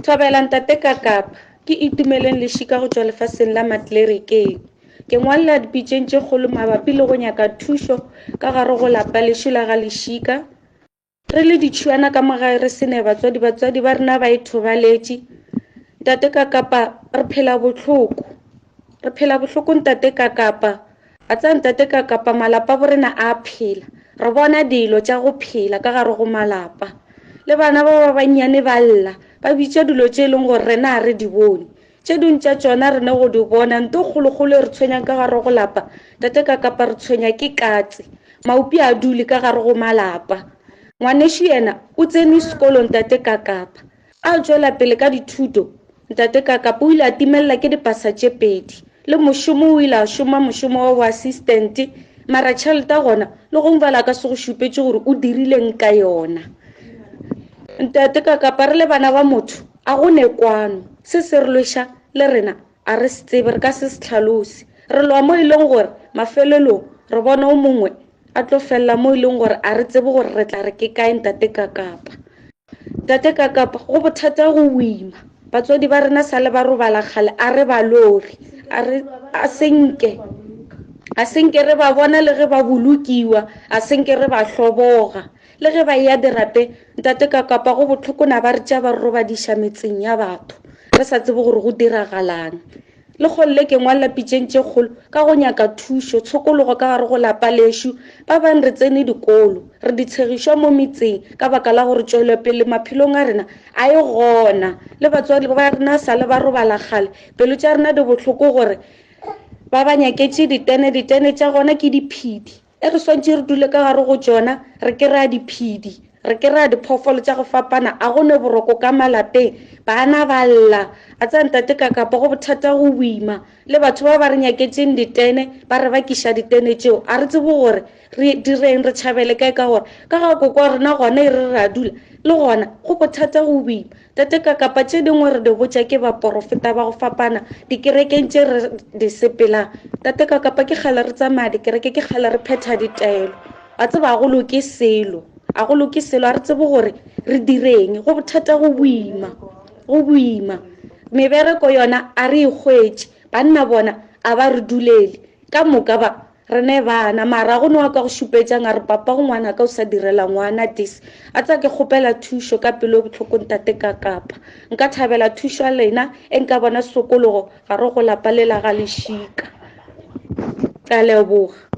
Thobela Ntate Kakapa, ke Itumeleng Lešika go tšwa lefaseng la Matlerekeng. Ke ngwalela dipitšeng tše kgolo mabapi le go nyaka thušo ka gare go lapa lešo la ga Lešika. Re le ditšhuana ka mo gae re se ne batswadi, batswadi ba rena ba ithobaletše. Ntate Kakapa, re phela bohloko. Re phela bohloko Ntate Kakapa. A tsaya Ntate Kakapa, malapa bo rena a phela. Re bona dilo tša go phela ka gare go malapa. Le bana ba ba bannyane ba lla, ba bitša dilo tše e leng gore rena ga re di bone. Tše dingwe tša tšona re ne go di bona. Nto kgolokgolo e re tshwenyang ka gare go lapa, Tate Kakapa, re tshwenya ke katse. Maupi a dule ka gare go malapa. Ngwanešu yena o tsene sekolong, Tate Kakapa. A tšwela pele ka dithuto, Ntate Kakapa o ile a timelela ke dipasa tše pedi. Le mošomo o ile a šoma mošomo wa boassistant, mara tšhelete gona le gongwe bjale a ka se go šupetše gore o dirileng ka yona. Ntate Kakapa, re le bana ba motho, a go ne kwano. Se se re lweša le rena a re se tsebe, re ka se se hlalose. Re lwa mo e leng gore mafelelong re bona o mongwe a tlo felela mo e leng gore a re tsebe gore re tla re ke kae. Ntate Kakapa, Tate Kakapa, go bothata go boima. Batswadi ba rena sa le ba robala kgale, a re ba lori, a re a senke, a senke re ba bona le ge ba bolokiwa, a senke re ba hloboga le ge ba eya dirape. Ntate Kakapa, go bohloko na ba re tša ba re robadiša metseng ya batho, re sa tsebe gore go diragalang. Le kgolle ke ngwalela pitšeng tše kgolo ka go nyaka thušo, tshokologo ka gare go lapa lešo. Ba bang re tsene dikolo, re ditshegišwa mo metseng ka baka la gore tšwelopele maphelong a rena a e gona. Le batswadi ba rena sa le ba robala kgale, pelo tša rena di bohloko gore ba ba nyaketše ditene, ditene tša gona ke diphedi. E re swantše re dule ka gare go tšona, re ke ra diphedi, re ke ra diphoofolo tša go fapana, a go ne boroko ka malapeng, bana ba lla. A tsaya Ntate Kakapa, go bothata go boima. Le batho ba ba re nyaketšeng ditene, ba re bakiša ditene tšeo, a re tsebe gore re direng, re tšhabele kae, ka gore ka ga koko wa rena gona e re re a dula le gona go bothata go boima. Tate Kakapa, tše dingwe re di botša ke baporofeta ba go fapana dikerekeng tše re di sepelang. Tate Kakapa, ke kgale re tsamaya dikereke, ke kgale re phetha ditaelo. A tseba a go loke selo, a go loke selo, a re tsebe gore re direng. Go bothata go boima, go boima. Mebereko yona a re e hwetše, banna bona a ba re dulele. Ka moka ba re ne bana, mara go ne wa ka go šupetšang a re papa go ngwana ka o sa direla ngwana this. A tsa ke kgopela thušo ka pelo e bohloko Ntate Kakapa. Nka thabela thušo ya lena e nka bona sokologo gare go lapa lela ga lešika. Ka leboga.